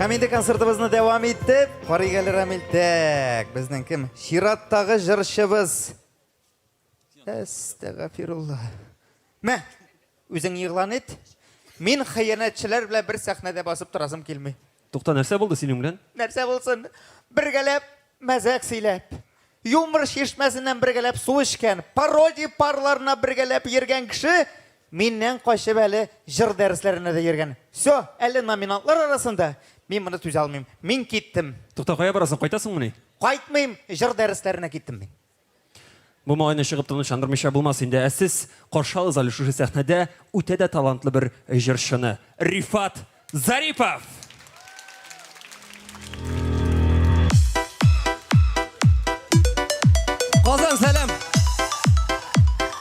Һәм инде концертыбызны дәвам итеп, карыйк әле Рамил. Так, безнең кем? Чираттагы җырчыбыз. Әстәгафирулла. Мә, үзең игълан ит. Мин хыянәтчеләр белән бер сәхнәдә басып торасым килми. Тукта, нәрсә булды синең белән? Нәрсә булсын? Бергәләп мәзәк сөйләп, юмор чишмәсеннән бергәләп су эчкән, пародия парларына бергәләп йөргән кеше миннән качып әле җыр дәресләренә дә йөргән. Все, әле номинантлар арасында мин моны түзә алмыйм. Мин киттем. Тукта, кая барасың? Кайтасыңмыни? Кайтмыйм, җыр дәресләренә киттем мин. Бу малайны чыгып тынычландырмыйча булмас инде. Ә сез каршы алыгыз әле шушы сәхнәдә үтә дә талантлы бер җырчыны. Рифат Зарипов! Казан, сәлам!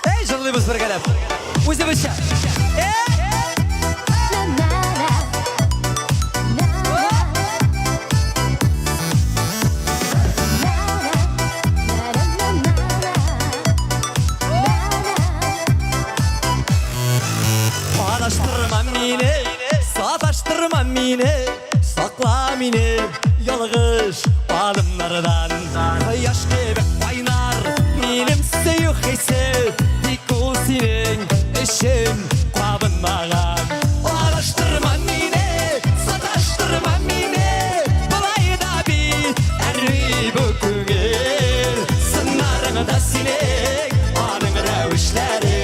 Әй, җырлыйбыз бергәләп. Үзебезчә. Адаштырма мине, саташтырма мине, сакла мине ялгыш адымнардан. Кояш кебек кайнар минем сөю хисе, тик ул синең өчен кабынмаган. Адаштырма мине, саташтырма мине, болай да бит әрни бу күңел. Сыннарың да синең, аның рәвешләре,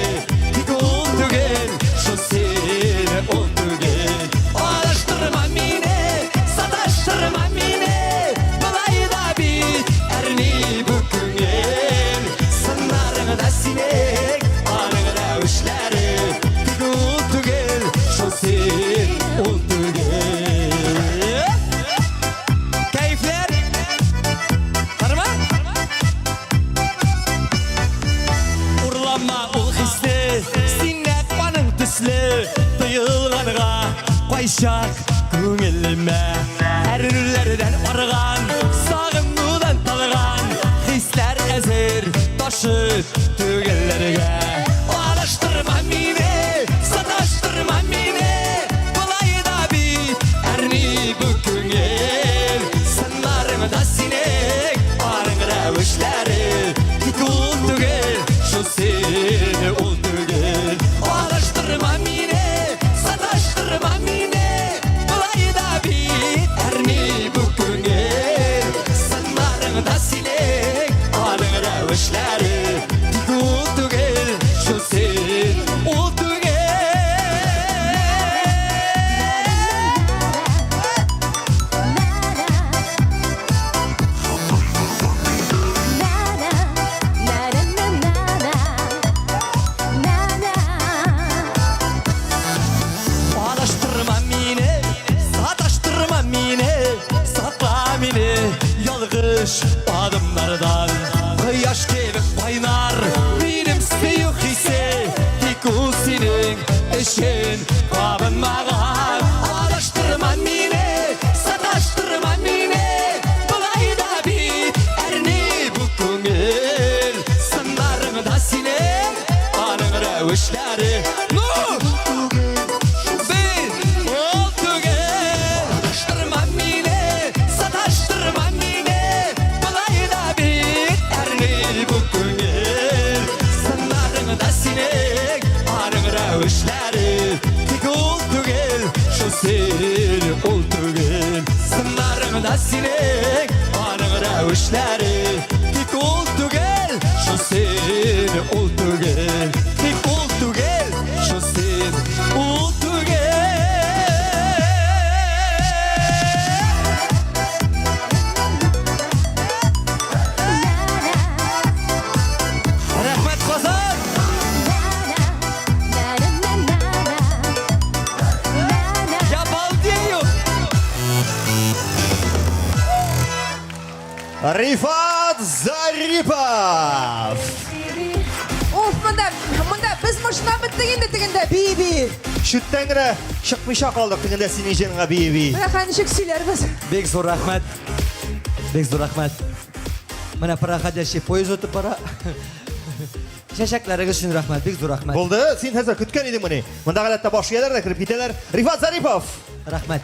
тик ул түгел, шул син, ул түгел. Адаштырма мине, саташтырма мине, болай да бит әрни бу күңел. Сыннарың да синең, аның рәвешләре, тик ул түгел, шул син, ул түгел. Кәефләр? Бармы? Урлама ул хисне, син нәкъ аның төсле тоелганга кайчак күңелемә. Әрнүләрдән арыган, сагынудан талган хисләр әзер ташып түгелергә. Адаштырма мине, саташтырма мине, болай да бит әрни бу күңел. Сыннарың да синең, аның рәвешләре, тик ул түгел, шул син, ул түгел. Адаштырма мине, саташтырма мине, болай да бит әрни бу күңел. Сыннарың да синең, аның рәвешләре, тик ул түгел, шул син, ул түгел. Адаштырма мине, саташтырма мине, сакла мине ялгыш адымнардан. Кояш кебек кайнар минем сөю хисе, тик ул синең өчен кабынмаган. Адаштырма мине, саташтырма мине, болай да бит әрни бу күңел. Сыннарың да синең, аның рәвешләре. Ну! Бит ул түгел. Адаштырма мине, саташтырма мине, болай да бит әрни бу күңел. Сыннарың да синең, аның рәвешләре. Тик ул түгел, шул син, ул түгел. Сыннарың да синең, аның рәвешләре. Тик ул түгел, шул син, ул түгел. Тик ул түгел, шул син, ул түгел. Рәхмәт, Казан! Я балдею! Рифат Зарипов! Уф, монда, монда без мышнап беттек инде тегендә, бии-бии. Чүттән генә чыкмыйча калдык тегендә синең җырыңа бии-бии. Менә хәзер ничек сөйләрбез. Бик зур рәхмәт. Бик зур рәхмәт. Менә проходящий поезд үтеп бара. Чәчәкләрегез өчен рәхмәт, бик зур рәхмәт. Булды, син хәзер көткән идең моны. Монда гадәттә баш ияләр дә кереп китәләр. Рифат Зарипов! Рәхмәт.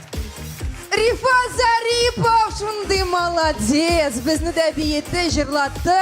Рифат Зарипов шундый молодец. Безне дә биетте, җырлатты.